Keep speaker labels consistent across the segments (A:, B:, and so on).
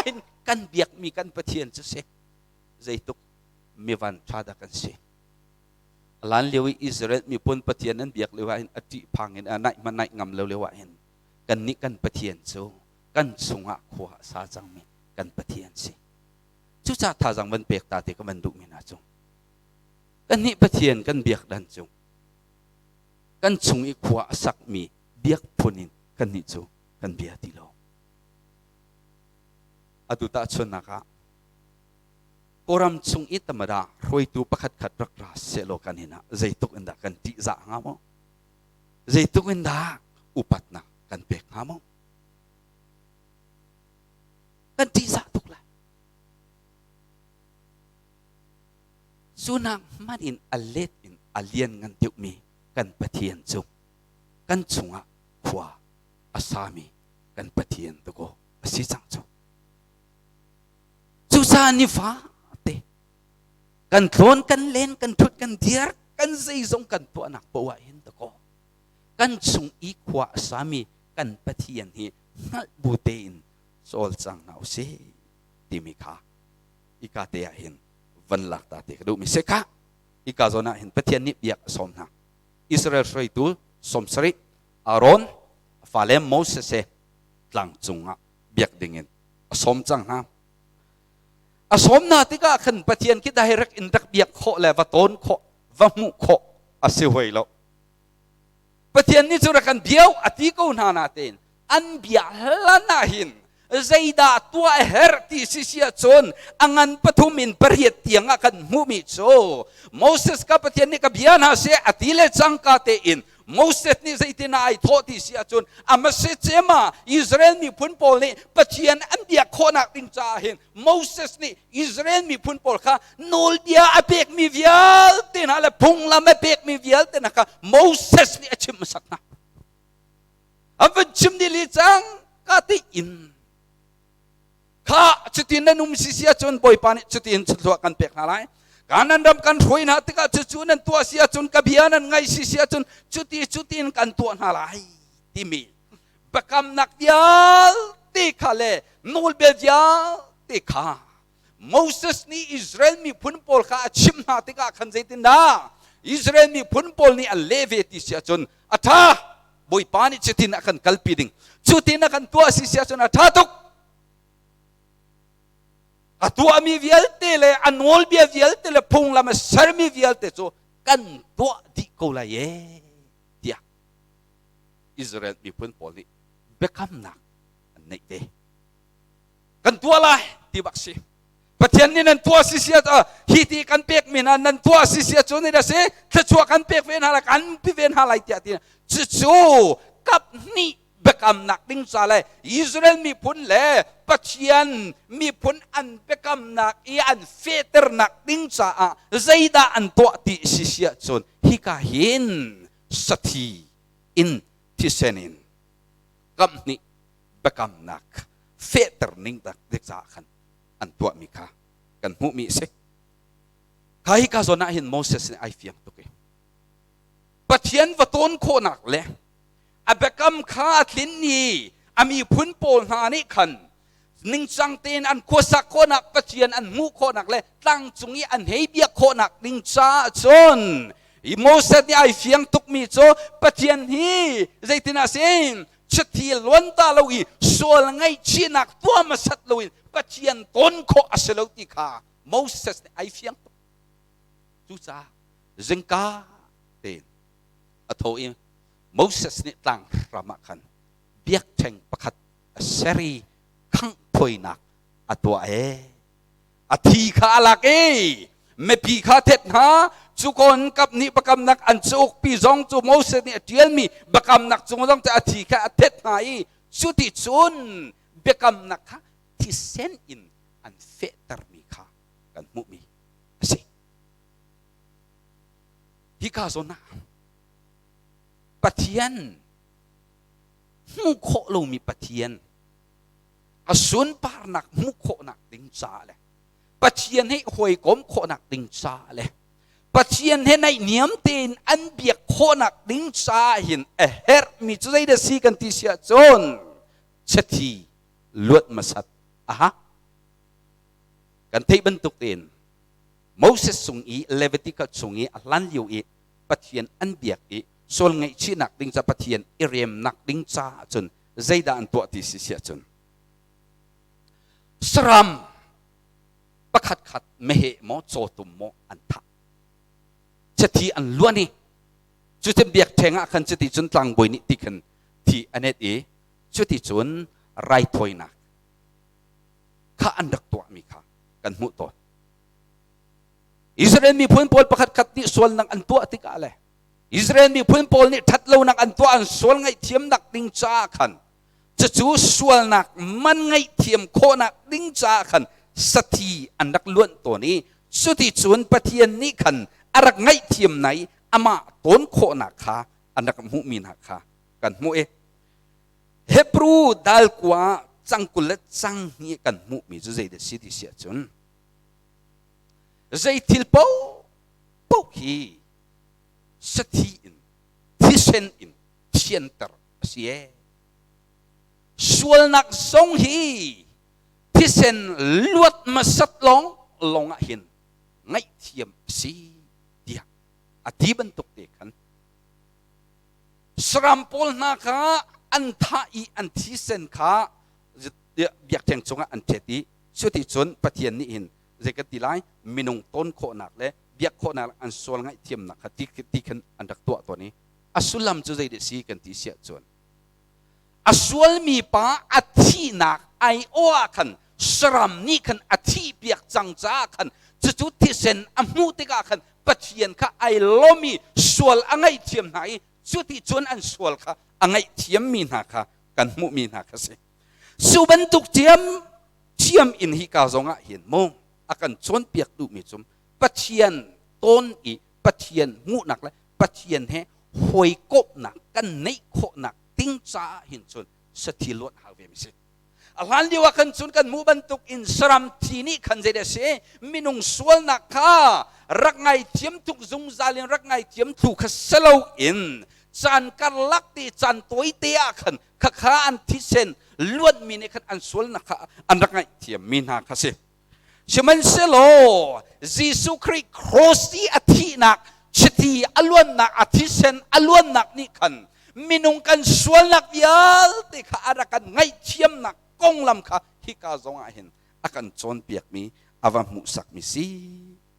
A: hin kan biakmi kan Pathian cu si zeituk mivan ṭha dah kan si. Lan lio i Israel miphun Pathian an biak lio ah hin a ṭih phang in a naih hmanh naih ngam lo lio ah hin kannih kan Pathian cu kan chungah khua a sa cangmi kan Pathian si. Cucaah thazaang van pek ta te ka van duhmi hna cu kannih Pathian kan biak dan cu kan chung i khua a sakmi biak phun in kannih cu kan bia ti lo. Atu tahchunhnak ah Kawlram chung i tamada hruaitu pakhat khat rak ra sehlaw kan hin ah zeituk in dah kan ṭihzah hnga maw? Zeituk in dah upatnak kan pek hnga maw? Kan ṭihzah tuk lai. Cu nak hmanh in a let in a lian ngan deuhmi kan Pathian cu kan chungah khua a sami kan Pathian tukaw a si cang cu. Cucaah nifate kan tlawn kan len kan thut kan dir kan zeizong kan tuahnak poah hin dakaw kan chung i khua a sami kan Pathian hi hngalh bu tein cawlcang hna usih timi kha ika te ah hin van lak ta te ka duhmi si kha ika zawn ah hin Pathian nih biak a sawm hna Israel hruaitu 70 Aaron fale Moses he tlang cungah biak dingin a sawm cang hna. A sawm hna tikah khan Pathian khi direct in rak biak khawh le va tawn khawh, va hmuh khawh a si hoi lo. Pathian nih cu rak kan biau a ti ko hna natein an bia hlan ah hin zeidah tuah a herh ti si si ahcun a ngan pathum in pariat tiang ah kan hmuhmi cu Moses ka Pathian nih ka bia hna seh a ti le cangka tein Moses nih zeitin ah ai thawh ti si ahcun a hmasa ah Israel miphun pawl nih Pathian an biak khawhnak ding caah hin Moses nih Israel miphun pawl kha nawlbia a pekmi vialte hna le phunglam a pekmi vialte hna kha Moses nih a chim hmasak hna. An van chim dih li cang ka ti in kha cutin nan um si si ahcun Bawipa nih cutin thluachuah kan pek hna lai. Kanan ram kan hruai hna tikah cucu nan tuah si ahcun ka bia nan ngaih si si ahcun cuti cutin kan tuah hna lai timi biakamnak vialte kha le nawlbia vialte kha Moses nih Israel miphun pawl kha a chimh hna tikah khan zeitindah Israel miphun pawl nih an leh ve ti si ahcun a ṭha Bawipa nih cutin a kan kalpi ding cutin a kan tuah si si ahcun a ṭha tuk a tuahmi vialte le a nawlbia vialte le phunglam a sermi vialte cu kan tuah dih ko lai e tiah Israel miphun pawl nih biakamnak an neih ve kan tuah lai ti bak si Pathian nih nan tuah si sia hi ti kan pek mi hna nan tuah si sia cu ni da si thluachuah kan pek ve hna lai kan pi ve hna lai tiah ti cucu kap hnih biakamnak ding ca le Israel miphun le Pathian miphun an biakamnak i an fehternak ding caah zeidah an tuah ti si si ahcun hika hin sathi in thisen in kamhnih biakamnak fehter ning dak caah khan an tuahmi kha kan hmuhmi a si. Kha hika zawn ah hin Moses nih ai fiang tuk i Pathian va tawn khawhnak le a biakam kha a tlin i a miphun pawl hna nih khan ningcang tein an khuasak khawhnak Pathian an hmuh khawhnak le tlangcung i an hei biak khawhnak ding caah cun Moses nih ai fiang tukmi cu Pathian hi zeitin ah sin chithi luan ta lo i sual ngaihchihnak tuah hmasat loin Pathian ton khawh a si lo ti kha Moses nih ai fiang tuk cucaah zingka tein a tho i Moses nih tlang hram ah khan biakṭheng pakhat a ser i khangh thawinak a tuah ee. A thi kha a lak i mipi kha thet hna cukon kap nih biakamnak an cauk pi zong cu Moses nih a ṭialmi biakamnak cung zong cu a thi kha a thet hna i cuti cun biakamnak kha thisen in an fehtermi kha kan hmuhmi a si. Hika zawn ah Pathian hmuh khawh lomi Pathian a sunparnak hmuh khawhnak ding caah le Pathian he hawikom khawhnak ding caah le Pathian he naihniam tein an biak khawhnak ding caah hin a herhmi cu zeidah si kan ti si ahcun chathi luat hmasat aha. Kan theih bantuk tein Moses sung i Leviticus chung i a hlan lio i Pathian an biak i sual ngaihchihnak ding ca Pathian i remnak ding caah cun zeidah an tuah ti si siah cun saram pakhat khat meheh maw cawtum maw an thah chathi an luan i cutin biakṭheng ah khan cuti cun tlangbawi nih ti khan thi a net i cuti cun raithawinak kha an rak tuahmi kha kan hmuh tawn. Israel miphun pawl pakhat khat nih sualnak an tuah tikah le Israel miphun pawl nih ṭhatlonak an tuah an sual ngaihthiamnak ding caah khan cucu sualnak man ngaihthiam khawhnak ding caah khan sathi an rak luanh tawn i cuti cun Pathian nih khan a rak ngaihthiam nai amah tawn khawhnak kha an rak hmuhmi hna kha kan hmuh i Hebrew dal kua cang 20 le cang hnih kan hmuhmi cu zeidah si ti si ahcun zei thil paohpaoh hi sathi in thisen in thianter a si ee. Sualnak zong hi thisen luat hmasat lawng lawng ah hin ngaihthiam a si tiah a ti bantuk te khan Saram pawl hna kha an thah i an thisen kha biakṭheng cungah an ṭhet i cuticun Pathian nih hin zei kan ti lai minung tawn khawhnak le biak khawhnak an sual ngaihthiamnak kha ti khan an rak tuah tawn i a sullam cu zeidah si kan ti siah cun a sualmi pa a thihnak aiawh ah khan saram nih khan a thihpiak cang caah khan cucu thisen a hmuh tikah khan Pathian kha ai lawm i sual a ngaihthiam hna i cuti cun an sual kha a ngaihthiammi hna kha kan hmuhmi hna kha si. Cu bantuk thiam thiam in hi ka zong ah hin mu a kan cawnpiak duhmi cu Pathian tawn i Pathian hmuhnak le Pathian he hawikomhnak kan neih khawhnak ding caah hin cun sathi luat hau ve mi si. A hlan lio ah khan cun kan hmuh bantuk in saram thi nih khan zei a si minung sualnak kha rak ngaithiam tuk zungzal in rak ngaithiam thlu kha si loin caan karlak te caan tawi te ah khan khakha an thisen luanmi nih khan an sualnak kha an rak ngaihthiam mi hna kha si. Sihmanhsehlaw Jesuh Khrih cross i a thihnak chiti a luannak a thisen a luannak nih khan minung kan sualnak vialte kha a rak kan ngaihthiamnak konglam kha hika zong ah hin a kan cawnpiakmi a va hmuhsakmi si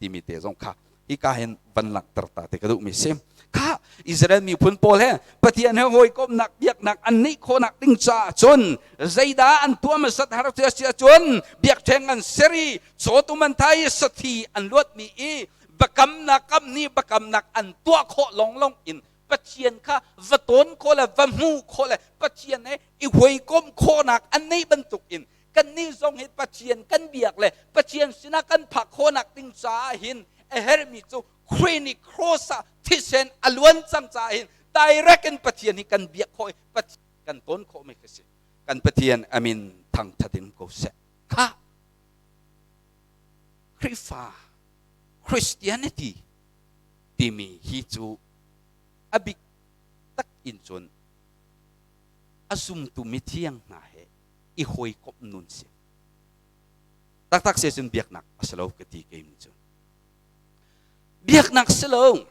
A: timi te zong kha hika hin van langhter ta te ka duhmi si kha Israel miphun pawl he Pathian he hawikomhnak biaknak an neih khawhnak ding caah cun zeidah an tuah hmasat har sia cun biakṭheng an ser i cawtum an thai i sathi an luatmi i biakamnak kam nih biakamnak an tuah khawh longlong in Pathian kha va tawn khawh le va hmuh khawh le Pathian he i hawikomh khawhnak an neih bantuk in kannih zong hi Pathian kan biak le Pathian sinah kan phak khawhnak ding caah hin a herhmi cu Khrih nih cross ah thisen a luan cang caah hin direct in Pathian hi kan biak khawh i Pathian kan tawn khawh mi khi si. Kan Pathian amin thangthat in ko seh. Kha Khrihfa Christianity timi hi cu a bik tak in cun a zumtu mithiang hna he i hawikomh nun si. Taktak se cun biaknak a si lo ka ti kei mi cu. Biaknak si lo.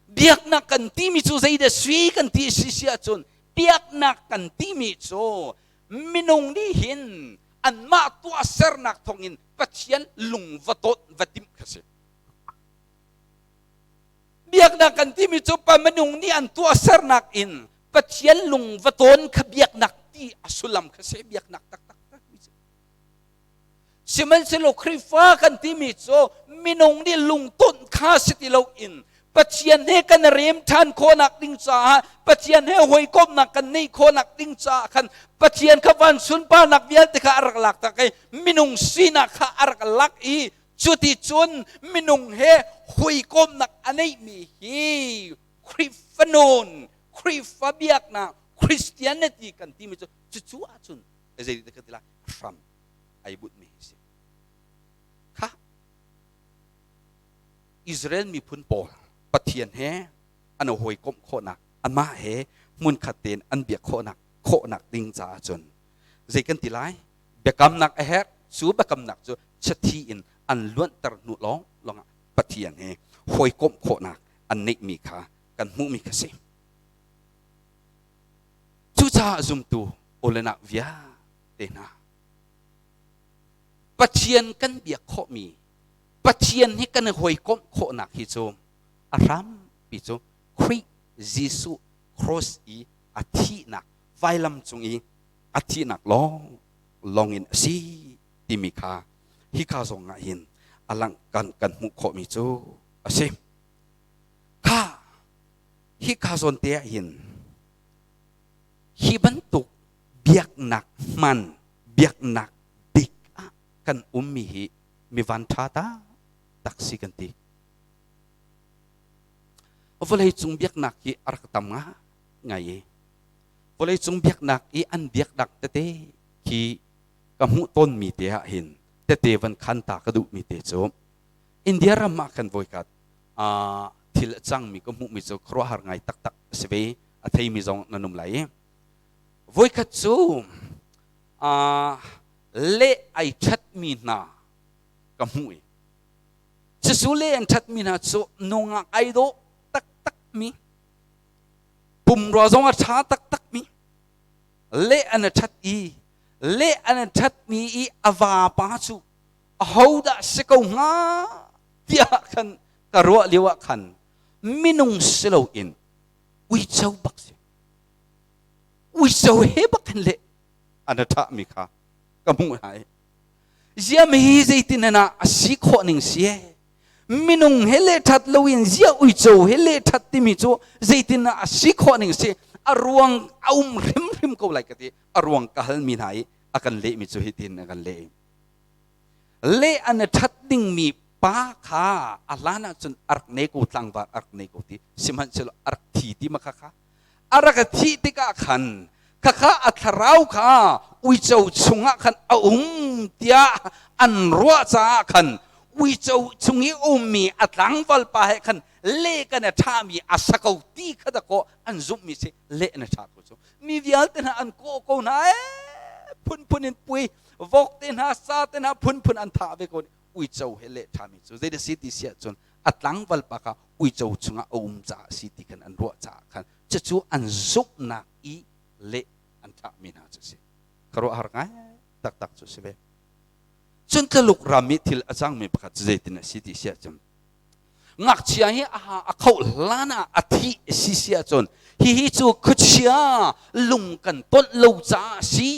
A: Biaknak kan timi cu zeidah sui kan ti si si ahcun biaknak kan timi cu minung nih hin anmah tuahsernak thawngin Pathian lung va tawt va timh kha si. Biaknak kan timi cu pa minung nih an tuahsernak in Pathian lung va tawn kha biaknak ti a sullam kha si biaknak taktak Sihmanhsehlaw Khrihfa kan timi cu minung nih lungton kha si ti loin Pathian he kan rem ṭhan khawhnak ding caah Pathian he hawikomhnak kan neih khawhnak ding caah khan Pathian kha van sunparnak vialte kha a rak lak tak i minung sinak kha a rak lak i cuti cun minung he hawikomhnak a neihmi hi Khrihfa nun, Khrihfa biaknak, Christianity kan timi cu cucu ahcun zei ka ti lai hram ai bunhmi hi si. Kha Israel miphun pawl Pathian he an hawikomh khawhnak amah he hmunkhat tein an biak khawhnak khawhnak ding caah cun zei kan ti lai biakamnak a herh cu biakamnak cu. chathi in an luanhter hnu lawng lawngah Pathian he hawikomh khawhnak an neihmi kha kan hmuhmi kha si. Cucaah zumtu ulenak vialte hna Pathian kan biak khawhmi Pathian hi kan i hawikomh khawhnak hi cu a hrampi cu Khrih Jesuh cross i a thihnak vailam cung i a thihnak lawng lawng in a si timi kha hika zong ah hin a lang kan kan hmuh khawhmi cu a si. Kha hika zawn te ah hin hi bantuk biaknak hman biaknak dik ah kan ummi hi mi van ṭha ta tak si kan ti. Vawlei cung biaknak hi a rak tam nga ngai i vawlei cung biaknak i an biaknak tete khi ka hmuh tawnmi te ah hin tete van khan ta ka duhmi te cu India ram ah khan voikhat thil a cangmi ka hmuhmi cu khuaruahhar ngai taktak a si ve. A theimi zong nan um lai i voikhat cu leh ai ṭhatmi hna ka hmuh i cucu le an ṭhatmi hna cu nungak ai dawh taktakmi, pumrua zong a ṭha taktakmi, leh an a ṭhat i leh an a ṭhatmi i a vapa cu ahodah si ko hnga tiah khan ka ruah lio ah khan minung si loin uico bak si, uico he bak khan leh an a ṭhahmi kha ka hmuh hna i ziam hi zeitin ah a si khawh ning si e? Minung he le ṭhat loin zia uico he le ṭhat timi cu zeitin ah a si khawh ning si? A ruang a um hrimhrim ko lai ka ti. A ruang ka halmi hna i a kan lehmi cu hitin a kan leh: le an a ṭhat dingmi pa kha a hlan ahcun a rak nei ko, tlangval a rak nei ko ti, sihmanhsehlaw a rak thi ti ma kha kha a rak thih tikah khan khakha a thlarau kha uico chungah khan a um tiah an ruah caah khan uico chung i ummi a tlangval pa he khan le kan a ṭhami a sa ko ti kha dakaw an zumhmi si. Le an a ṭha ko cu mi vialte hna an kawh ko hna e, phunphun in pui vok te hna, sa te hna phunphun an thah ve ko. Uico he le ṭhami cu zei si ti si ahcun a tlangval pa kha uico chungah a um caah si ti khan an ruah caah khan cucu an zumhnak i leh an ṭhahmi hna cu si. Khuaruahhar ngai taktak cu si ve. Cun Tluk ram i thil a cangmi pakhat cu zeitin a si ti si ahcun ngakchia hi a ha a khoh hlan ah a thih si si ahcun hihi cu khuachia lung kan tonh lo caah si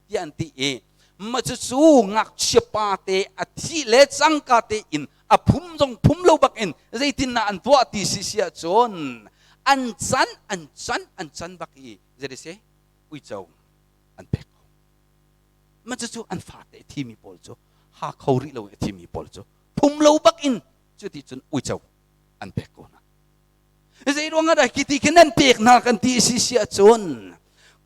A: tiah an ti i mah cucu ngakchia pa te a thih le cangka te in a phum zong phum lo bak in zeitindah an tuah ti si si ahcun an can an can an can bak i zei si uico an pek ko. Mah cucu an fate a thimi pawl cu, ha kho rih lo a thimi pawl cu phum lo bak in cuti cun uico an pek ko hna. Zei ruangah dah khi ti khi nan pek hna kan ti si si ahcun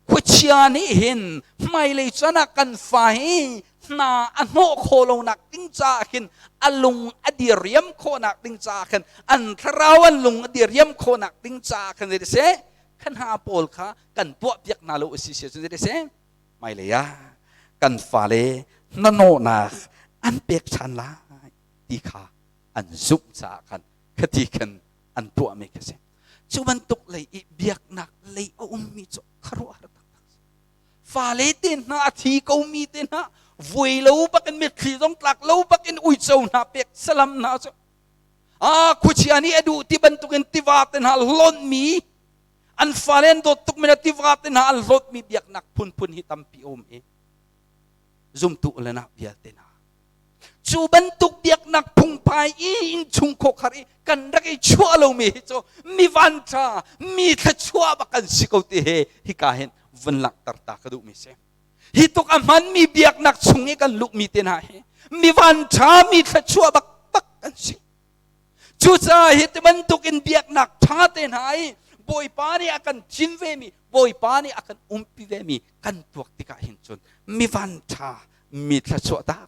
A: khuachia nih hin hmailei caan ah kan fa hi hna a hnawh khawh lonak ding caah khin, a lung a diriam khawhnak ding caah khin, an thlarau an lung a diriam khawhnak ding caah khan zei seh khan hna pawl kha kan tuah piak hna lo a si si ahcun zei seh hmailei ah kan fale hnanawhnak an pek ṭhan lai ti kha an zumh caah khan khati khan an tuahmi kha si. Cu bantuk lei i biaknak lei a ummi cu khuaruahhar taktak si. Fale te hna a thi komi te hna vui lo bakin, mitthli zong tlak lo bakin uico hna pek salam hna cu a khuachia nih a duh ti bantukin tiva te hna hlonhmi, an fale an dawt tuk mi tiva te hna an hlawtmi biaknak phunphun hi tampi a um i zumtu le nak vialte hna, cu bantuk biaknak phungphai i innchung khawkhar i kan rak i chuah lomi hi cu mi vanṭha mi thluachuah bak kan si ko ti he hika hin vun langhter ta ka duhmi si. Hi tuk a hmanmi biaknak chung i kan luhmi te hna hi mi vanṭha mi thluachuah bak bak kan si. Cucaah hi ti bantuk in biaknak ṭha te hna i Bawipa nih a kan cin vemi, Bawipa nih a kan umpi vemi kan tuak tikah hin cun mi vanṭha mi thluachuah tak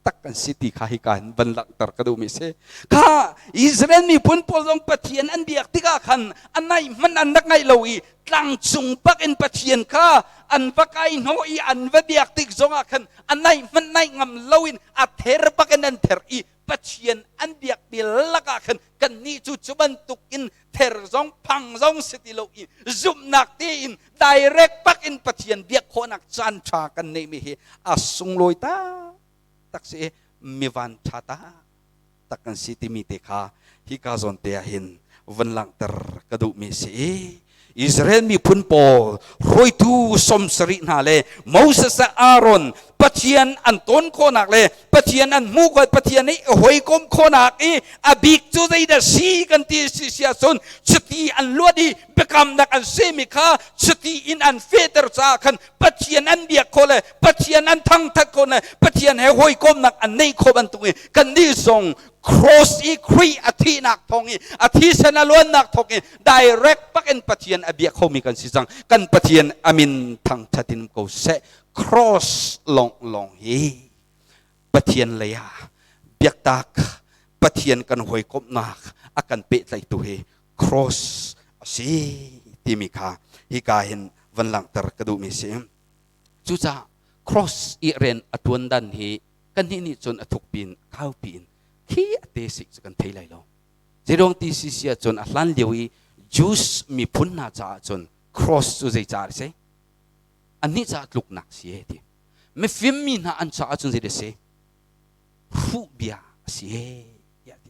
A: tak kan si ti kha hika hin van langhter ka duhmi si. Kha Israel miphun pawl zong Pathian an biak tikah khan a naih hmanh an rak ngaih lo i tlangcung bak in Pathian kha an va kai hnawh i an va biak tik zongah khan a naih hmanh naih ngam loin a ther bak. in an ther i Pathian an biakmi lakah khan kannih cu cu bantuk in ther zong phang zong si ti lo i zumhnak tein direct pak in Pathian biak khawhnak caan ṭha kan neihmi hi a sunglawi tak si i mi van ṭha tak kan si timi te kha hika zawn te ah hin van langhter ka duhmi si i Israel miphun pawl hruaitu 70 hna le Moses le Aaron Pathian an ton khawhnak le Pathian an hmuh khawh Pathian i hawikom khawhnak i a bik cu zeidah si kan ti si si ahcun chiti an luat i biakamnak an semi kha chiti in an fehter caah khan Pathian an biak khawh le Pathian an thangthat khawh le Pathian he hawikomnak an neih khawh bantuk in kannih zong cross i Khrih a thihnak thawng i a thisen a luannak thawng i direct pak in Pathian a biak khomi kan si cang. Kan Pathian amin thangthat in ko seh. Cross long long hi Pathian lei ah biaktak Pathian kan hawikomhnak a kan pehtlaihtu hi cross a si timi kha hika hin van langhter ka duhmi si. Cucaah cross i rian a tuan dan hi kan nih nih cun a thuk pin kau piin khi a te sik cu kan thei lai lo. Zeiruang ti si si ahcun a hlan lio i Jews miphun hna caah cun cross cu zei caah a si? Annih caah tluknak si e ti. Mifim mi hna an caah cun zei dah si? Hruh bia a si e tiah ti.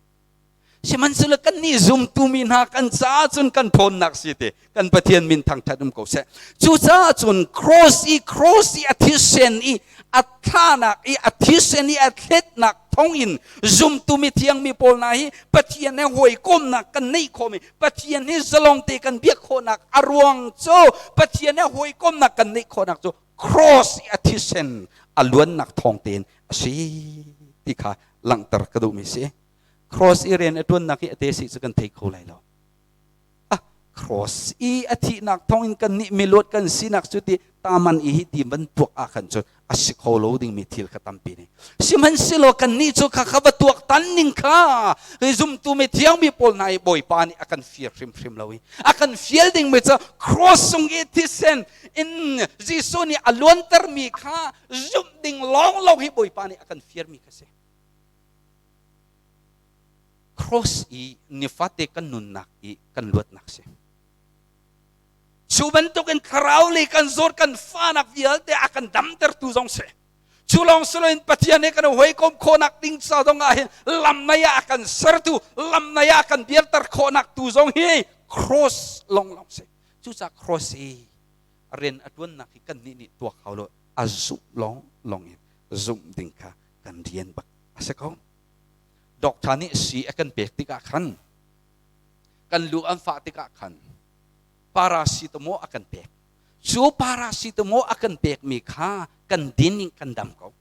A: Sihmanhsehlaw kannih zumtu mi hna kan caah cun kan ṭhawnnak si te kan Pathian min thangṭhat um ko seh. Cucaah cun cross i cross i a thisen i a thlanak i a thisen i a thletnak thawngin zumtu mithiang mi pawl hna hi Pathian he hawikomnak kan neih khawhmi Pathian hi zalong te kan biak khawhnak a ruang cu Pathian he hawikomnak kan neih khawhnak cu cross i a thisen a luannak thawng tein a si ti kha langhter ka duhmi si. Cross i rian a ṭuannak hi a te si cu kan thei kho lai lo. Ah, cross i a thihnak thawngin kan nih miluat kan sinak cu ti taman i hi ti van tuak ah khan cun a si kho lo dingmi thil kha tampi ne. Sihmanhsehlaw kan nih cu kha kha va tuak tan ning kha zumtu mi thiang mi pawl hna i Bawipa nih a kan fir hrimhrim lo i a kan fial dingmi cu cross sung i thisen in Jesuh nih a luantermi kha zumh ding lawnglawng hi Bawipa nih a kan firmi kha si. Cross i nifate kan nunnak i kan luatnak si. Cu bantukin thlarau lei kan zawt kan fahnak vialte a kan damtertu zong si. Cu lawng si loin Pathian he kan hawikom khawhnak ding ca zong ah hin lam nai ah a kan sertu, lam nai ah a kan dirter khawhnak tu zong hi cross lawnglawng si. Cucaah cross i rian a ṭuannak hi kannih nih tuak hau lo a zumh lawng lawng in zumh ding kha kan rian bak a si ko. Doctor nih sii a kan pek tikah khan kan lu an fah tikah khan paracetamol a kan pek. Cu paracetamol a kan pekmi kha kan din in kan dam ko.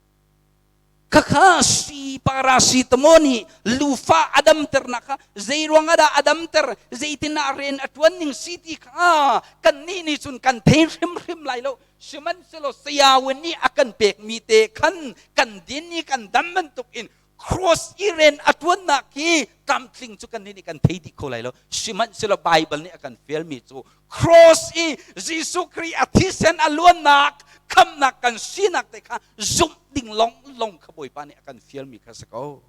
A: Khakha sii paracetamol nih lufa a damternak kha zei ruang ah dah a damter zeitin ah rian a ṭuan ning si ti kha kannih nih cun kan thei hrimhrim lai lo. Sihmanhsehlaw sayawin nih a kan pekmi te khan kan din i kan dam bantuk in cross i rian a ṭuannak hi tlamtling cu kannih nih kan thei dih kho lai lo. Sihmanhsehlaw Baibal nih a kan fialmi cu cross i Jesuh Khrih a thisen a luannak khamnak kan sinak te kha zumh ding longlong kha Bawipa nih a kan fialmi kha si ko.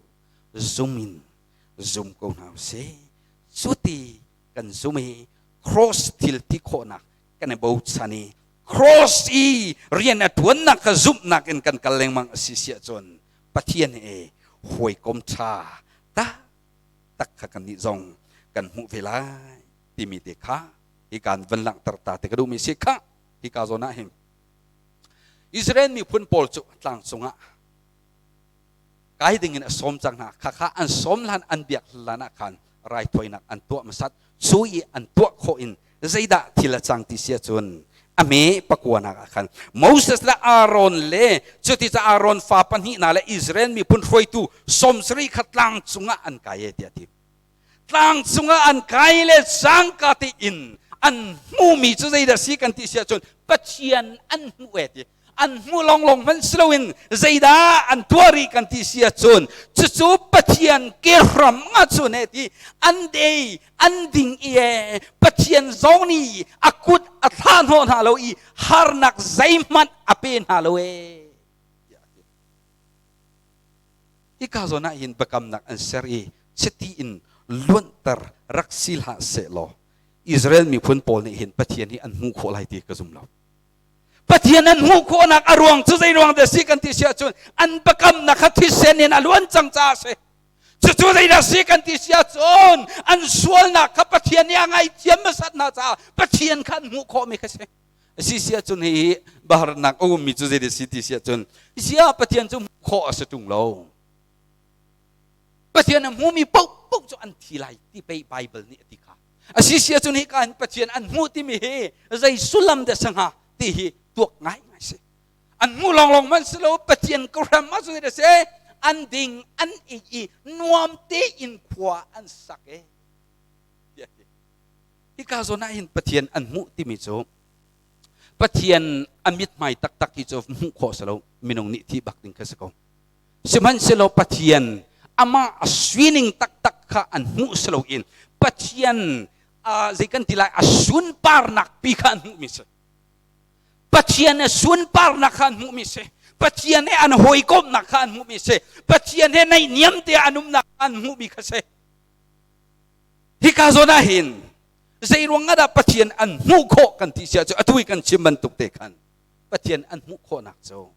A: Zum in zum ko hna usih. Cuti kan zum i cross thil ti khawhnak kan i bochan i cross i rian a ṭuannak kha zumhnak in kan kal lengmang a si siah cun Pathian he hawikom ṭha tak kha kannih zong kan hmuh ve lai timi te kha hika van langhter ta te ka duhmi si kha hika zawn ah hin Israel miphun pawl cu tlang cungah kai ding in a sawm cang hna kha kha an sawm hlan an biak hlan ah khan raithawinak an tuah hmasat cu i an tuah khawh in zeidah thil a cang ti si ahcun a me pakuanak ah khan Moses le Aaron le cuti ca Aaron fa pahnihna le Israel miphun hruaitu 70 kha tlang cungah an kai e tiah a ti. Tlang cungah an kai le cangka tein an hmuhmi cu zeidah si kan ti si ahcun Pathian an hmuh e ti. An hmuh lawnglawng hmanh si loin zeidah an tuah rih kan ti si ahcun cucu Pathian kehram nga cun he ti an dei an ding i e Pathian zong nih a kut a thlah hnawh hna lo i harnak zeihmanh a pe hna lo e. Hika zawn ah hin biakamnak an ser i chiti in luanhter rak si hlah seh law Israel miphun pawl nih hin Pathian hi an hmuh khawh lai ti ka zum lo. Pathian an hmuh khawhnak a ruang cu zei ruang dah si kan ti si ahcun an biakamnak kha thisen in a luan cang caah a si. Cucu zeidah si kan ti si ahcun an sualnak kha Pathian nih a ngaihthiam hmasat hna caah Pathian kha an hmuh khawhmi kha si. Si si ahcun hi baharnak a ummi cu zeidah si ti si ahcun sia Pathian cu hmuh khawh a si ṭung lo. Pathian a hmumi paohpaoh cu an thi lai ti pei Baibal nih a ti kha. A si si ahcun hika hin Pathian an hmuh timi hi zei sullam dah si hnga ti hi tuak ngaingai si. An hmuh lawnglawng hmanh si lo Pathian ka hram ah cu si an ding an ei i nuam tein khua an sak e. Hika zawn ah hin Pathian an hmuh timi cu Pathian a mithmai taktak hi cu hmuh khawh si lo minung nih thi bak ding kha si ko. Sihmanhsehlaw Pathian amah a sining taktak kha an hmuh si loin Pathian zei kan ti lai a sunparnak pi kha an hmuhmi si. Pathian a sunparnak kha an hmuhmi si. Pathian he an hawikomhnak kha an hmuhmi si. Pathian he naihniam te an umnak an hmuhmi kha si. Hika zawn ah hin zei ruang ah dah Pathian an hmuh khawh kan ti si ahcun atu i kan chim bantuk te khan Pathian an hmuh khawhnak cu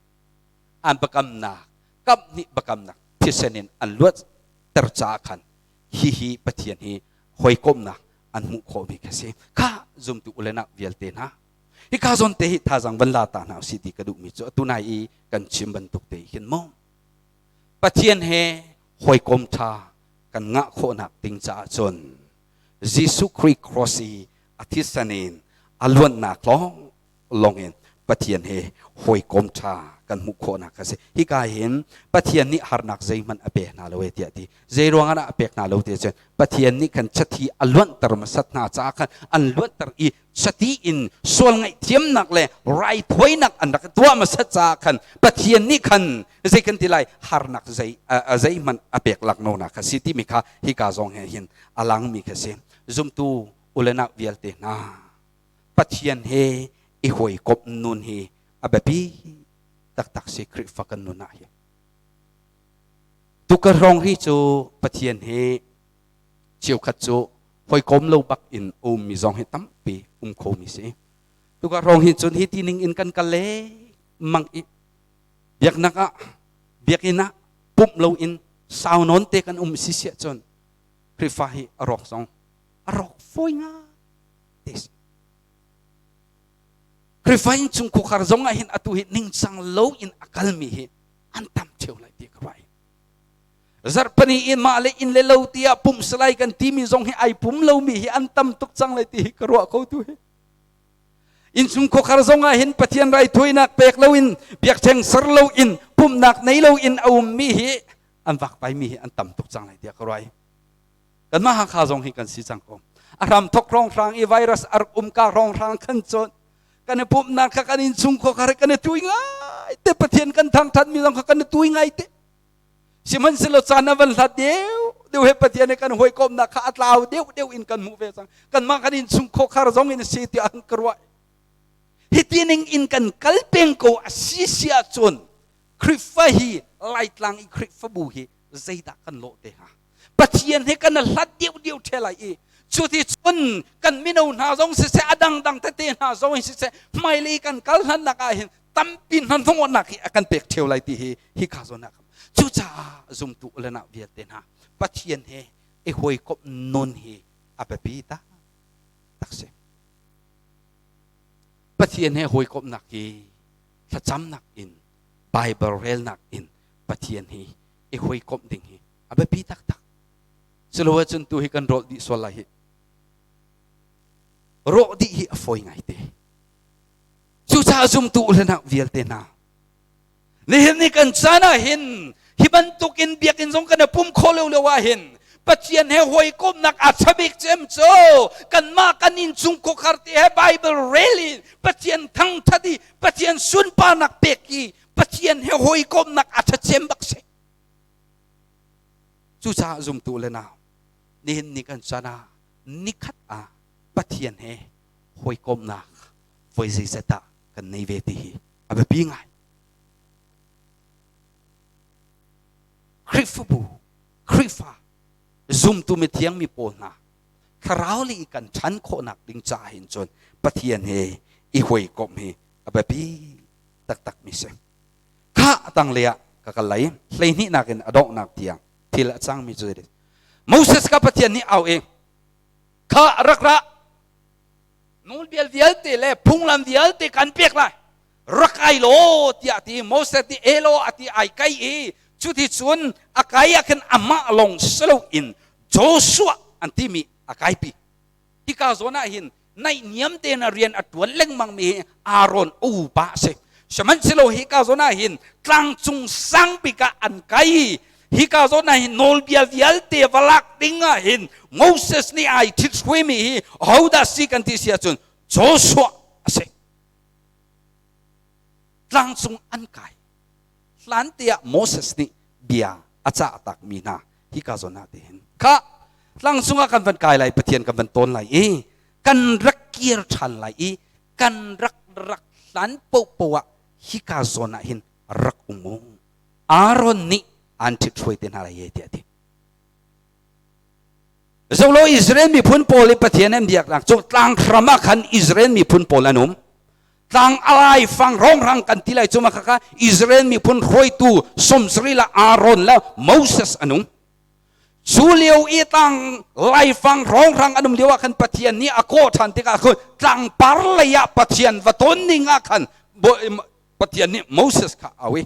A: an biakamnak kamhnih biakamnak thisen in an luatter caah khan hihi Pathian hi hawikomhnak an hmuh khawhmi kha si kha zumtu ulenak vialte hna hika zawn te hi thazang van la ta hna usih ti ka duhmi cu atu nai i kan chim bantuk te hin mu Pathian he hawikom ṭha kan ngah khawhnak ding caah cun Jesuh Khrih cross i a thisen in a luannak lawng lawngin Pathian he hawikom ṭha kan hmuh khawhnak a si. Hika hin Pathian nih harnak zeihmanh a pek hna lo e tiah ti. Zei ruangah dah a pek hna lo ti cun Pathian nih khan chati a luanhter hmasat hna caah khan an luanhter i chati in sual ngaihthiamnak le raithawinak an rak tuah hmasat caah khan Pathian nih khan zei kan ti lai harnak zei zeihmanh a pek lak no na kha si timi kha hika zong he hin a langmi kha si. Zumtu ulenak vialte hna Pathian he i hawikomh nun hi a biapi taktak si Khrihfa kan nun ah hin. Tukar hrawng hi cu Pathian he cheukhat cu hawikom lo bak in ummi zong hi tampi um khomi si. Tukar hrawng hi cun hi ti ning in kan kal le mang i biaknak ah biakinn ah pumh lo in sau nawn te kan um si siah cun Khrihfa hi a rawk zong a rawk fawi ngai te si. Khrihfa innchung khuakhar zong ah hin atu hi ningcang lo in a kalmi hi an tam ṭheo lai ti ka ruah. Zarhpani in mah le inn le lo tiah pumh salai kan timi zong hi ai pum lomi hi an tam tuk cang lai ti hi ka ruah ko tu hi. Innchung khuakhar zong ah hin Pathian raithawinak pek loin biakṭheng ser loin pumhnak nei loin a ummi hi an vakvaimi hi an tam tuk cang lai tiah ka ruah. Kanmah Hakha zong hi kan si cang ko. A hram thok hrawnghrang i virus a rak um ka hrawnghrang khan cun kan i pumhnak kha kan innchung khua kha kan i tui ngai te Pathian kan thangthat mi zong kha kan i tui ngai te. Sihmanhsehlaw caan a van hlat deuh deuh he Pathian he kan hawikomhnak kha a tlau deuh deuh in kan hmuh ve cang. Kanmah kan innchung khuakhar zong in a si tiah an ka ruah. Hi ti ning in kan kal peng ko a si si ahcun Khrihfa hi Laitlang i Khrihfabu hi zeidah kan lawh te hnga? Pathian he kan hlat deuh deuh ṭhe lai i cuti cun kan mino hna zong siseh a dangdang tete hna zong in siseh hmailei kan kal hlannak ah hin tampi hnahnawhnak hi a kan pek ṭheo lai ti hi hika zawn ah cucaah zumtu ulenak vialte hna Pathian he i hawikomh nun hi a biapi tak tak si Pathian he hawikomhnak hi thlacamnak in Bible relnak in Pathian hi i hawikomh ding hi a biapi taktak. Culo ahcun tu hi kan rawlh dih sual lai hi. Rawh dih hi a fawi ngaite. Cucaah zumtu ulenak vialte hna nihin ni kan caan ah hin hi bantukin biakinn zong kan i pum kho lo lio ah hin Pathian he hawikomhnak a chabik cem cu kanmah kan innchung khuakhar te he Bible rel in Pathian thangthat i Pathian sunparnak pek i Pathian he hawikomhnak a ṭha bak si. Cucaah zumtu le nau, nihin ni kan chan ah nikhat ah Pathian he hawikomhnak voi zeizat dah kan nei ve ti hi a biapi ngai. Khrihfabu, Khrihfa, zumtu mithiang mi pawl hna thlarau lei kan ṭhan khawhnak ding caah hin cun Pathian he i hawikomh hi a biapi taktak mi si. Kha a tanglei ah ka kal lai. 12 in a donghnak tiang thil a cangmi cu zei Moses kha Pathian nih au i kha rak ra nawlbia vialte le phunglam vialte kan pek lai rak ai law tiah ti Moses nih elaw a ti ai kai i cuti cun a kai ah khin amah lawng si loin Joshua an timi a kaipi. Hika zawn ah hin naihniam tein a rian a ṭuan lengmang mi hi Aaron a upa a si. Sihmanhsehlaw hika zawn ah hin tlangcung sang bik ah an kai. Hika zawn ah hin nawlbia vialte va lak ding ah hin Moses nih ai ṭhithruaimi hi hodah si kan ti si ahcun Joshua a si. Tlangcung an kai. Hlan te ah Moses nih bia a cah takmi hna hika zawn ah te hin kha tlangcung ah kan van kai lai Pathian kan van tawn lai i kan rak kir ṭhan lai i kan rak rak hlan popo ah hika zawn ah hin rak um u Aaron nih an ṭhithruai te hna lai ye tiah a ti. Zolo Israel miphun pawl i Pathian an biaknak cu tlanghram ah khan Israel miphun pawl an um. Tlang alai fang rongrang kan ti lai cu ma kha Israel miphun hruaitu 70 la Aaron le Moses an um. Cu lio i tlang laifang rongrang an um lio ah khan Pathian nih a kawh ṭhan tikah khan tlangpar lei ah Pathian va ton ning ah khan Pathian nih Moses kha a au i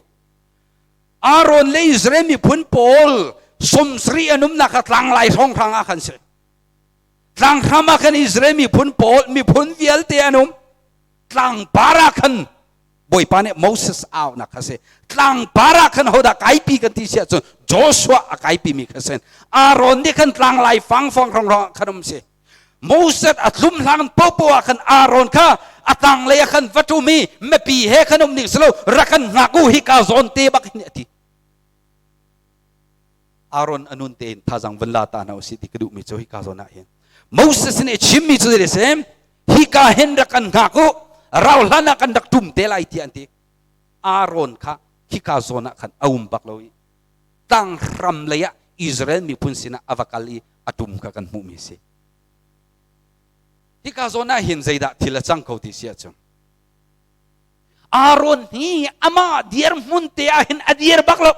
A: Aaron le Israel miphun pawl 70 an umnak kha tlanglai hrawnghrang ah khan si. Tlanghram ah khan Israel miphun pawl miphun vialte an um. Tlangpar ah khan Bawipa nih Moses aunak kha si. Tlangpar ah khan hodah kaipi kan ti si ahcun Joshua a kaipi mi kha si. Aaron nih khan tlanglai fang fang hrawnghrang ah khan um si. Moses a tlum hlang popo ah khan Aaron kha a tanglei ah khan va ṭum i mipi he khan um ning silo rak kan hngak u hika zawn te bak hin a ti. Aaron a nun tein thazang van la ta hna usih ti ka duhmi cu hika zawn ah hin Moses nih a chimmi cu zei si hika hin rak kan hngak u rau hlan ah kan rak ṭum te lai tiah an ti. Aaron kha hika zawn ah khan a um bak lo i tlanghram lei ah Israel miphun sinah a va kal i a tum kha kan hmuhmi a si. Hika zawn ah hin zeidah thil a cang ko ti si ahcun Aaron hi amah dirhmun te ah hin a dir bak lo.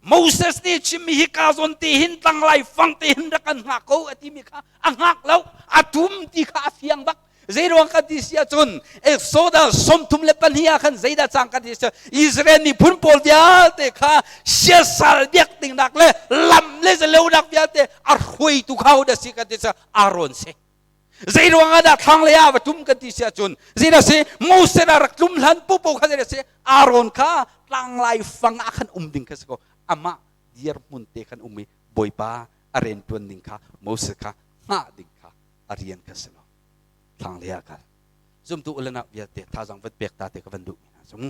A: Moses nih chimmi hika zawn te hin tlanglai fang te hin rak kan hngak ko a timi kha a hngak lo, a tum ti kha a fiang bak. Zeiruang kan ti si ahcun Exodus 32 ah khan zeidah cang kan ti si Israel miphun pawl vialte kha siasal biak dingnak le lam le zalonak vialte a hruaitu kha dah si kan ti si Aaron si. Zeiruang ah dah thlanglei ah va tum kan ti si ahcun zeidah si Moses a rak tlum hlan popo kha zeidah si Aaron kha tlanglai fang ah khan um ding kha si ko amah dirhmun te khan um i Bawipa a riantuan ding kha Moses kha hngah ding kha a rian kha si lo thlanglei ah kal zumtu ulenak vialte thazang van pek ta te ka van duh mi hna cung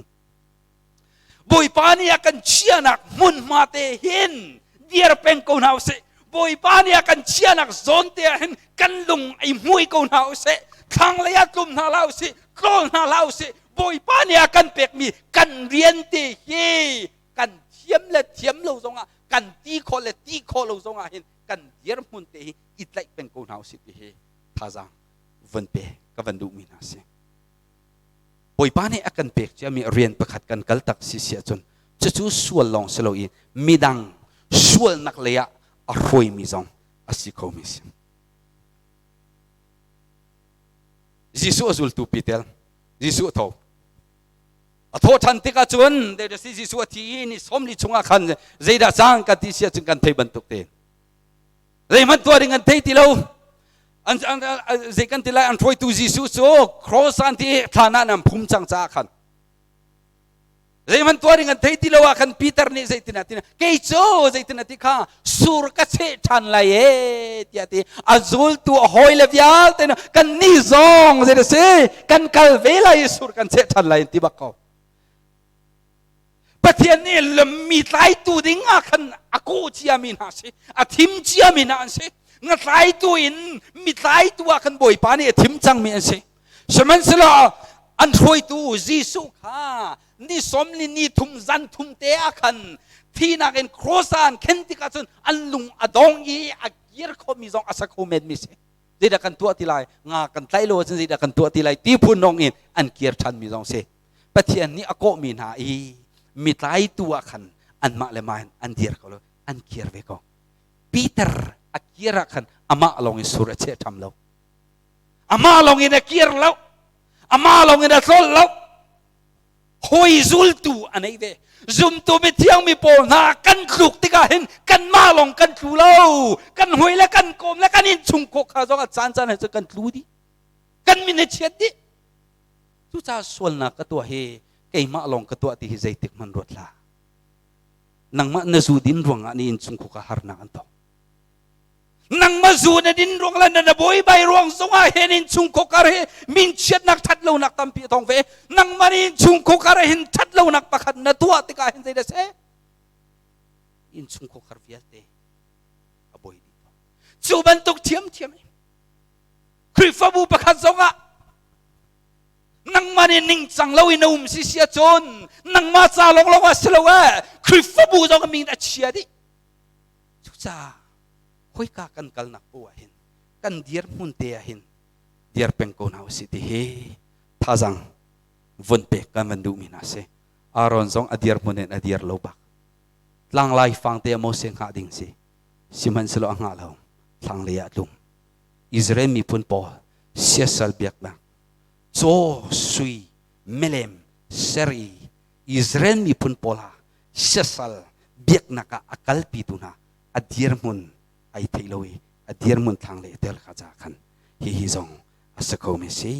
A: Bawipa nih a kan chianak hmunhma te hin dir peng ko hna usih Bawipa nih a kan chianak zawn te ah hin kan lung ai hmui ko hna usih thlanglei ah tlum hna hlah usih tlawl hna hlah usih Bawipa nih a kan pekmi kan rian te hi kan thiam le thiam lo zongah kan ti khawh le ti khawh lo zongah hin kan dirhmun te hi i tlaih peng ko hna usih ti hi thazaang van pe ka van duhmi hna si. Bawipa nih a kan pek ciami rian pakhat kan kal tak si si ahcun cucu sual lawng si lo i midang sualnak lei ah a hruaimi zong a si khomi si. Jesuh a zultu Peter, Jesuh a tho. A thawh ṭhan tikah cun Jesuh a thi i ni 40 chungah khan zeidah cang kan ti si ahcun kan thei bantuk te. Zeihmanh tuah ding an thei ti lo. An, an, an, zei kan ti lai an hruaitu Jesuh cu cross an ti thlan ah nan phum cang caah khan zeihmanh tuah ding an thei ti lo ah khan Peter nih zeitin a ti kei cu zeitin a ti kha sur ka cheh ṭhan lai e tiah ti a zultu a hawi le vialte kan ni zong zei si kan kal ve lai i sur kan cheh ṭhan lai ti bak ko Pathian nih lammi tlaitu ding ah khan a kawh ciami hna si, a thim ciami hna an si. Nga tlaitu in mi tlaitu ah khan Bawipa nih a thim cangmi an si. Sihmanhsehlaw an hruaitu Jesuh kha ni 43 zan thum te ah khan Thihnak in cross ah an khen tikah cun an lung a dong i a kir khomi zong a sa kho menmi si. Zeidah kan tuah ti lai? Nga kan tlaih lo ahcun zeidah kan tuah ti lai? Ti phun nong in an kir ṭhanmi zong si. Pathian nih a kawhmi hna i mi tlaitu ah khan anmah le mah in an dir ko lo, an kir ve ko. Peter a kir ah khan amah lawng in sur a cheh ṭham lo. Amah lawng in a kir lo. Amah lawng in a tlol lo. Hawi zultu a nei ve. Zumtu mithiang mi pawl hna kan tluk tikah hin kanmah lawng kan tlu lo. Kan hawi le kan kawm le kan innchungkhar kha zong a caan caan he cun kan tlu dih. Kan min a chiat dih. Cucaah sualnak ka tuah hi keimah lawng ka tuah ti hi zeitik hmanh ruat hlah. Nangmah na zu din ruangah ni innchungkhar kha harnak an tong. Nangmah zu na din ruang le na buaibai ruang zongah hin innchungkhar hi min chiatnak that lonak tampi a tong ve. Nangmah nih innchungkhar hin that lonak pakhat na tuah tikah hin zeidah si? Innchungkhar vialte a buai dih. Cu bantuk thiamthiam Khrihfabu pakhat zongah nangmah nih ningcang lo in na um si si ahcun nangmah ca lawnglawng ah si lo eh Khrihfabu zong a min a chia dih. Cucaah khoika kan kalnak poah ah hin kan dirhmun te ah hin dir peng ko hna usih ti hi thazang vun pek kan van duhmi hna si. Aaron zong a dirhmun in a dir lo bak. Tlanglai fang te Moses hngah ding si. Sihmanhsehlaw a hngah lo. Thlanglei ah tlung. Israel miphun pawl siasal biaknak caw sui milem ser i Israel miphun pawl ah siasal biaknak ah a kalpitu hna a dirhmun ai theih lo i a dirhmun thlang le tel kha ca khan hihi zong a si kho mi si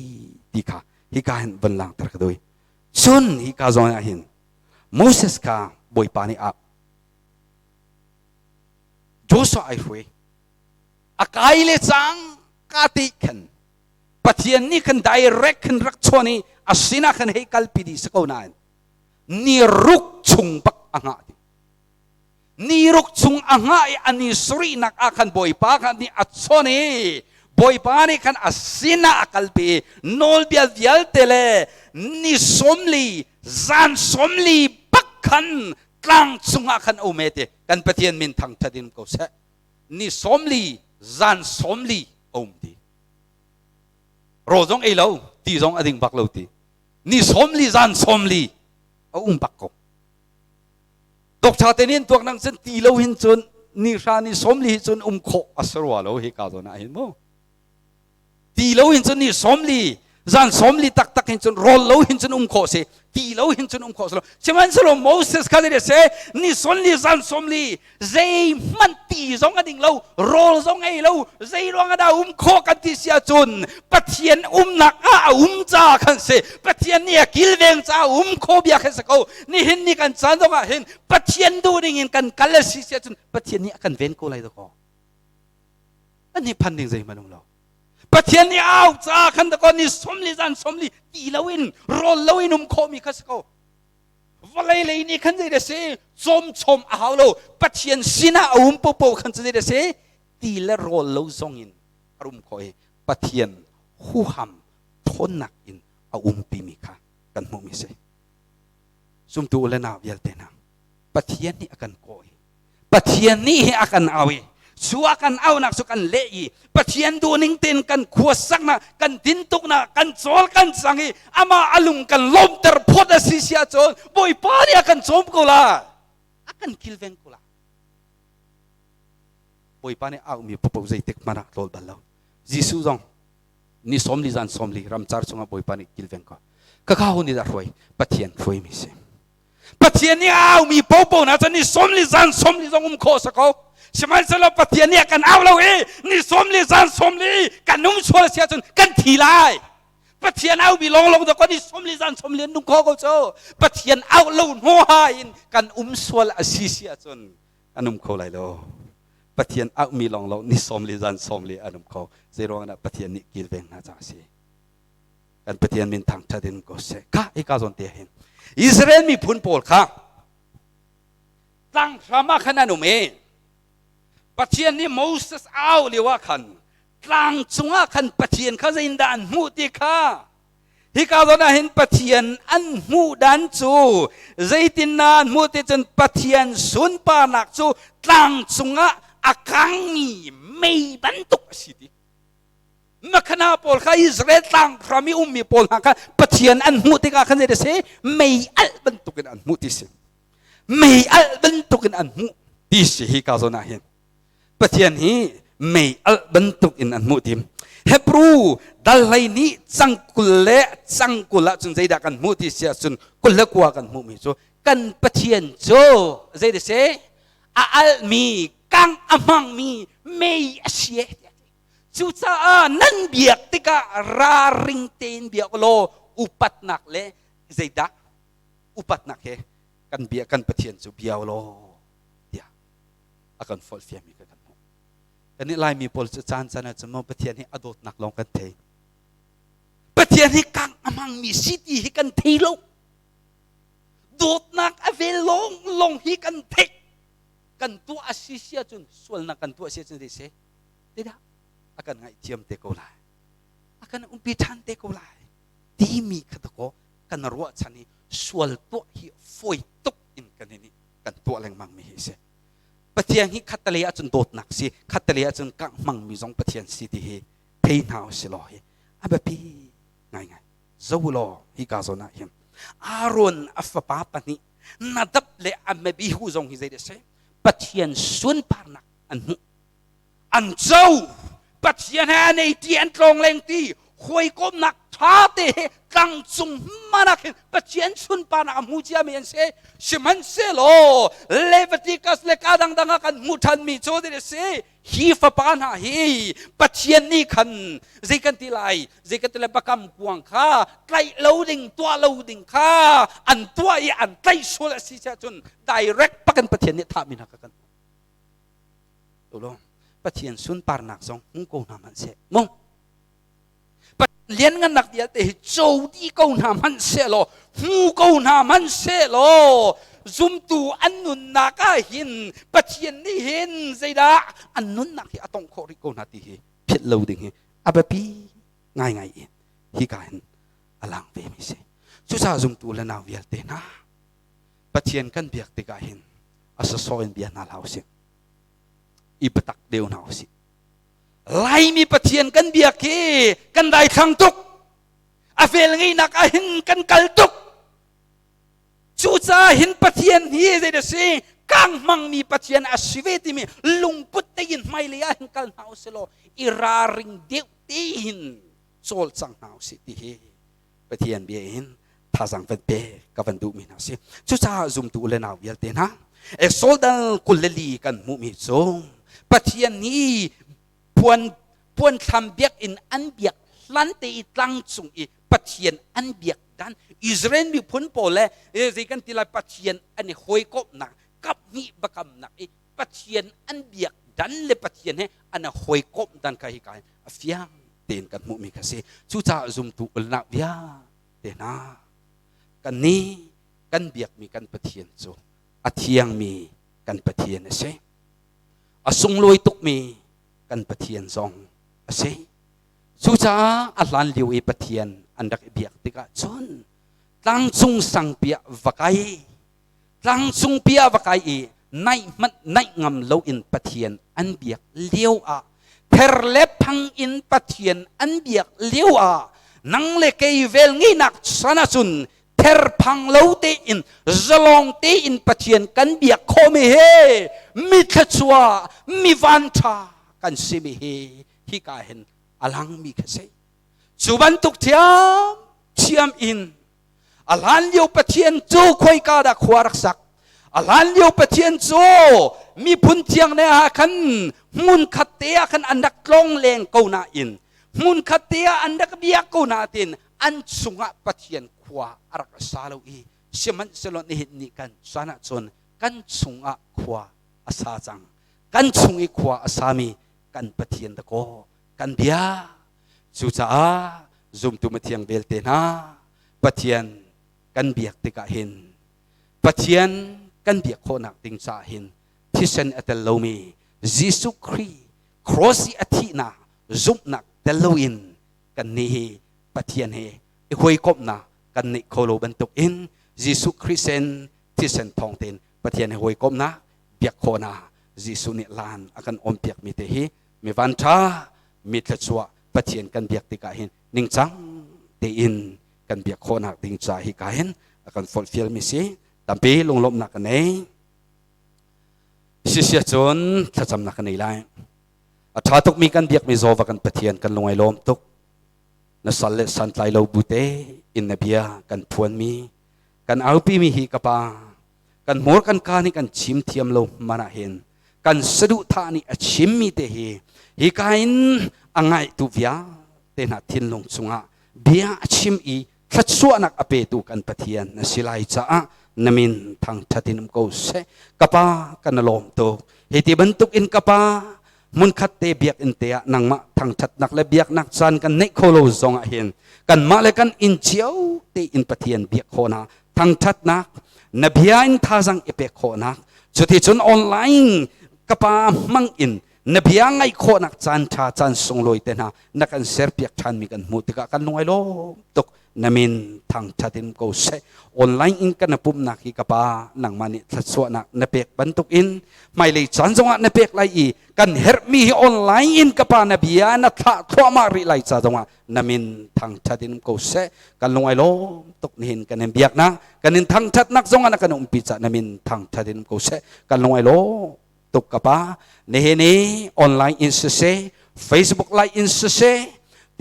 A: ti kha hika hin von langter ka dui cun hika zong ah hin Moses kha Bawipa nih a Joshua ai hruai a kai le cang ka ti khan Pathian nih khan direct khan rak chawn i a sinah khan hei kalpi dih si ko nain ni ruk chung bak a hngah dih ni ruk chung a hngah i a ni sarihnak ah khan Bawipa kha nih a chawn i Bawipa nih khan a sinah a kalpi i nawlbia vialte le ni 40 zan 40 bak khan tlang cungah khan um e ti kan Pathian min thangṭhat in ko seh ni 40 zan 40 a um ti rawl zong ei lo ti zong a ding bak lo ti ni 40 zan 40 a um bak ko doctor te nih tuak nang cun ti lo hin cun ni hra ni 40 hi cun um khawh a si rua lo hi ka zawn ah hin mu ti lo hin cun ni 40 zan 40 taktak hin cun rawl lo hin cun um khawh si ti lo hin cun um khawh si lo sihmanhsehlaw Moses kha zei se ni 40 zan 40 zeihmanh ti zong a ding lo rawl zong ei lo zei ruang ah dah um khawh kan ti si ahcun Pathian umnak ah a um ca khan si Pathian nih a kilveng ca um kho bia khan si ko nihin ni kan caan zong ah hin Pathian duh ning in kan kal a si si ahcun Pathian nih a kan ven ko lai dakaw an hi phan ding zeihmanh um lo Pathian nih au ca khan dakaw ni 40 zan 40 ti loin rawl loin um khawhmi kha si ko Vawlei lei nih khan zei dah si cawmchom a hau lo Pathian sinah a um popo khan cu zei dah si ti le rawl lo zong in a rum khawh i Pathian huham thawnnak in a umpi mi kha kan hmuhmi si zumtu u le nau vialte hna Pathian nih a kan kawi Pathian nih hi a kan au i cu a kan aunak cu kan leh i Pathian duhning tein kan khuasaknak kan tintuknak kan cawl kan cang i amah a lung kan lawmter phawt a si si ahcun Bawipa nih a kan cawm ko la a kan kilveng ko la Bawipa nih aumi popo zeitik hmanh ah tlawl bal lo Jesuh zong ni 40 zan 40 ramcar chungah Bawipa nih kilveng ko kaka hun nih dah hruai Pathian hruaimi si Pathian nih a aumi popo hna cu ni 40 zan 40 zong um khawh sa ko. Sihmanhsehlaw Pathian nih a kan au lo i ni 40 zan 40 kan um sual si ahcun kan thi lai. Pathian aumi lawnglawng dawk ni 40 zan 40 an nung kho ko cu. Pathian au lo hnuha in kan um sual a si si ahcun kan um kho lai lo. Pathian aumi lawnglawng ni 40 zan 40 an um kho. Zeiruang ah Pathian nih kilveng hna ca a si. Kan Pathian min thangṭhat in ko seh. Kha hika zawn te hin Israel miphun pawl kha tlanghram ah khan an um i Pathian nih Moses au lio ah khan tlang cungah khan Pathian kha zeitindah an hmuh ti kha. Hika zawn ah hin Pathian an hmuh dan cu zeitin na an hmuh ti cun Pathian sunparnak cu tlang cungah a kangmi mei bantuk a si ti. Makhana pawl kha Israel tlang hram i ummi pawl hna kha Pathian an hmuh tikah khan zei si mei alh bantukin an hmuh ti si. Mei alh bantukin an hmuh ti si hi ka zawn ah hin. Pathian hi mei alh bantuk in an hmuh tim. Hebrew dal hlei nih cang 20 le cang 20 ahcun zeidah kan hmuh ti si ahcun 29 kan hmuhmi cu kan Pathian cu zei ti si a alhmi kang a hmangmi mei a si e. Cucaah nan biak tikah ralring tein biak law upatnak le zeidah upatnak he kan bia kan Pathian cu bia law tiah a kan forhfiami kha kan hmuh. Kannih Laimi pawl cu caan caan ah cun maw Pathian hi a dawtnak lawng kan thei. Pathian hi kang a hmangmi si ti hi kan thei lo. Dawtnak a vel lawng lawng hi kan theih. Kan tuah a si si ahcun sualnak kan tuah si ahcun zei si? Tidak a kan ngaihthiam te ko lai. A kan umpi ṭhan te ko lai. Timi kha dakaw kan ruahchan i sual tuah hi fawi tuk in kan i kan tuah lengmang mi hi a si. Pathian hi khattelei ahcun dawtnak si, khattelei ahcun kangh hmangmi zong Pathian si ti hi thei hna u si law hi a biapi ngaingai. Zo law hika zawn ah hin Aaron a fapa pahnih Nadab le Abihu zong hi zei dah si? Pathian sunparnak an hmuh. An co. Pathian he an ei ti an tlawng leng ti hawikomnak ṭha te he tlangcung hmanh ah khin Pathian sunparnak a hmu ciami an si. Sihmanhsehlaw Leviticus le ka dangdang ah kan hmuh ṭhanmi cu a si. Hi fapa hna hi Pathian nih khan zei kan ti lai, zei kan ti lai bakam kuang kha tlaih lo ding, tuah lo ding kha an tuah i an tlaih sual a si cun direct pakan Pathian nih thahmi hna kha kan hmuh. Lo Pathian sunparnak zong hmu ko hna hmanh seh mu Pathian lianngannak vialte hi co dih ko hna hmanh seh law hmu ko hna hmanh seh law zumtu an nunnak ah hin Pathian nih hin zeidah an nunnak hi a tong khawh rih ko hna ti hi philh lo ding hi a biapi ngaingai in hika hin a lang ve mi si. Cucaah zumtu le nau vialte hna Pathian kan biak tikah hin a sawsawh in bia hna hlah usih. I biatak deuh hna usih. Laimi Pathian kan biak hi kan daithlang tuk. A vel ngeihnak ah hin kan kal tuk. Cucaah hin Pathian hi zei dah si kang hmangmi Pathian a si ve timi lungput tein hmailei ah hin kal hna usih law i ralring deuh tein cawlcang hna usih ti hi Pathian bia in thazang van pe ka van duhmi hna si. Cucaah zumtu le nau vialte hna, Exodus 24 kan hmuhmi cu Pathian nih puan puanthlam biakinn an biak hlan te i tlang cung i Pathian an biak dan Israel miphun pawl le zei kan ti lai Pathian an i hawikomhnak kaphnih biakamnak i Pathian an biak dan le Pathian he an i hawikomh dan kha hika hin a fiang tein kan hmuhmi kha si. Cucaah zumtu ulnak vialte hna kan nih kan biakmi kan Pathian cu a thiangmi kan Pathian a si. A sunglawi tukmi kan Pathian zong a si. Cucaah a hlan lio i Pathian an rak i biak tikah cun tlangcung sangpi ah va kai tlangcungpi ah va kai i naih hmanh naih ngam loin Pathian an biak lio ah ther le phang in Pathian an biak lio ah nang le kei vel ngeihnak san ahcun therphang lo tein zalong tein Pathian kan biak khawhmi he mi thluachuah mi vanṭha kan simi hi hika hin a langmi kha si. Cu bantuk thiam thiam in A hlanlio Pathian cu khoika dah khua rak sak? A hlanlio Pathian cu miphun thiang ne ah khan hmunkhat te ah khan an rak tlong leng ko nain hmunkhat te ah an rak biak ko nain an chungah Pathian khua a rak sa lo i sihmanhsehlaw nihin ni kan caan ahcun kan chungah khua a sa cang. Kan chung i khua a sami kan Pathian dakaw kan bia. Cucaah zumtu mathiang vialte hna Pathian kan biak tikah hin Pathian kan biak khawhnak ding caah hin thisen a tel lomi Jesuh Khrih cross i a thihnak zumhnak tel loin kan nih hi Pathian he i hawikomhnak kan neih kho lo bantuk in Jesuh Khrih sen thisen thawng tein Pathian he hawikomhnak biak khawhnak Jesuh nih laan a kan awnpiakmi te hi mi vanṭha mi thluachuah Pathian kan biak tikah hin ningcang tein kan biak khawhnak ding ca hi ka hin a kan forhfialmi si. Tampi lunglawmhnak ka nei. Sisia cun thlacamnak ka nei lai. A ṭha tukmi kan biakmi Jehovah kan Pathian kan lung ai lawm tuk. Na sal le santlai lo bu te in na bia kan phuanmi kan aupimi hi ka pa kan hmur kan ka nih kan chim thiam lo hmanh ah hin kan saduhthah nih a chimmi te hi hika in a ngaitu vialte hna thinlung chungah bia a chim i thluachuahnak a petu kan Pathian na si lai caah na min thangṭhat in um ko seh. Ka pa kan lawm tuk. Hi ti bantuk in ka pa hmunkhat te biakinn te ah nangmah thangṭhatnak le biaknak caan kan neih kho lo zong ah hin kanmah le kan inn cio tein Pathian biak khawhnak thangṭhatnak na bia in thazang i pek khawhnak cuticun online ka pa hmang in na bia ngaih khawhnak caan ṭha caan sunglawi te hna na kan serpiak ṭhanmi kan hmuh tikah kan lung ai lawm tuk. Na min thangṭhat in ko seh. Online in kan pumhnak hi ka pa nangmah nih thluachuahnak na pek bantuk in hmailei caan zongah na pek lai i kan herhmi hi online in ka pa na bia na thlah thluahmah rih lai ca zongah na min thangṭhat in ko seh. Kan lung ai lawm tuk. Nihin kan in biaknak kan in thangṭhatnak zongah na kan umpi ca na min thangṭhat in ko seh. Kan lung ai lawm tuk ka pa. Nihin i online in siseh, Facebook live in siseh,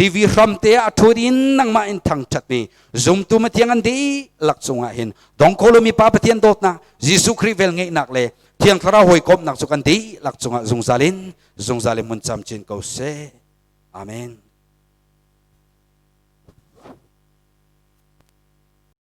A: TV hram te ah thut in nangmah in thangthat mi zumtu mathiang an dihlak cungah hin dongkholo mi pa Pathian dawtnak, Jesuh Khrih vel ngeihnak le Thiang Thlarau hawikomhnak cu kan dihlak cungah zungzal in zungzal in mun camcin ko seh. Amen.